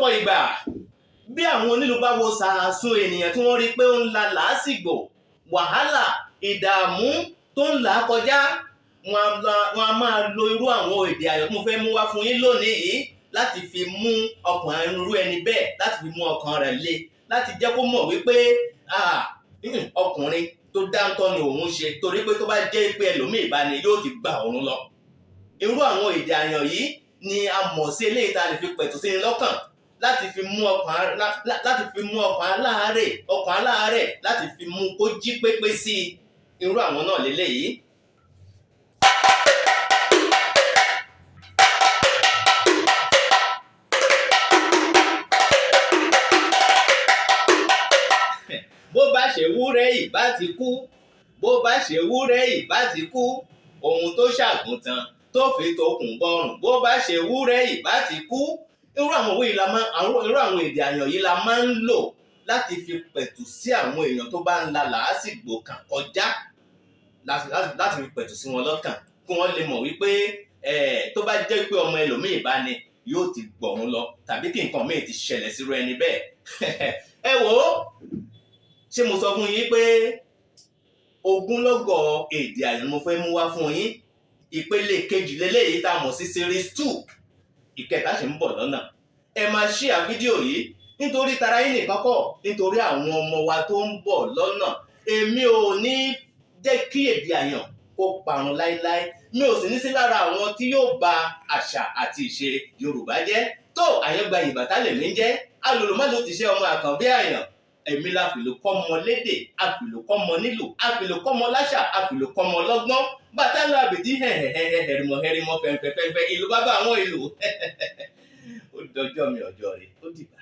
Lọ́pọ̀lọpọ̀ ìgbà, bí àwọn onílù bá wo sàásùn ènìyàn tí wọ́n rí pé ó ń la làásìgbò, wàhálà, ìdààmú tó ń là á kọjá, wọn a máa lo irú àwọn èdè àyàn tí mo fẹ́ mú wá fún yín lónìí yìí láti fi mú ọkàn irú ẹni bẹ́ẹ̀, láti fi mú ọkàn rẹ̀ le, láti jẹ́ kó mọ̀ wípé ọkùnrin tó dáńtọ́ ni òun ṣe, torí pé tó bá jẹ́ pé ẹlòmíì bá ní, yóò ti gba ọ̀run lọ. Irú àwọn èdè àyàn yìí ni a mọ̀ sí eléyìí tá a lè fi pẹ̀tù sí ni lọ́kàn, láti fi mú ọkàn aláàárẹ̀, láti fi mú kó jí pépé sí i. Irú àwọn náà lélẹ́yìí. Bó bá ṣe wúrẹ́, ìbá ti kú. Bó bá ṣe wúrẹ́, ìbá ti kú. Ohun tó ṣàgùntàn tó fi tokùn bọrùn, bó bá ṣe wúrẹ́, ìbá ti kú. Irú àwọn òwe yìí la máa àwọn irú àwọn èdè àyàn yìí la máa ń lò láti fi pẹ̀tù sí àwọn èèyàn tó bá ń la làásìgbò kàn kọjá, láti fi pẹ̀tù sí wọn lọ́kàn, kí wọ́n lè mọ̀ wípé tó bá jẹ́ pé ọmọ ẹlòmíì bá ní, yóò ti gbọ̀run lọ, tàbí kí nǹkan míì ti ṣẹlẹ̀ sírú ẹni bẹ́ẹ̀. Ẹ wò ó, ṣé mo sọ fún yín pé ogúnlọ́gọ̀ èdè àyàn mo fẹ́ mú wá fún yín? Ìpele kejì lélẹ́yìí tá a mọ̀ sí series 2. Ìkẹta ṣì ń bọ̀ lọ́nà. Ẹ máa share fídíò yìí, nítorí tara yín nìkan kọ́, nítorí àwọn ọmọ wa tó ń bọ̀ lọ́nà. Èmi ò ní jẹ́ kí èdè àyàn kó parun láéláé. Mi ò sì ní sí lára àwọn tí yóò ba àṣà àti ìṣe Yorùbá jẹ́. Tó àyàngbá ìbàtà lèmi ń jẹ́ alòlùmọ́lò ti ṣe ọmọ àkànbí àyàn. Èmi la fìlù kọ́mọ lédè, àfìlù kọ́mọ nílù, àfìlù kọ́mọ láṣà, àfìlù kọ́mọ lọ́gbọ́n. Bàtà lọ àbìdí hẹ̀hẹ̀hẹ̀, hẹ̀rìmọ̀ hẹ̀rìmọ̀, fẹ̀ǹfẹ̀ fẹ̀ǹfẹ̀, ìlú bàbá àwọn ìlú. Ó dọjọ́ mi, ọjọ́ rẹ̀, ó dìgbà.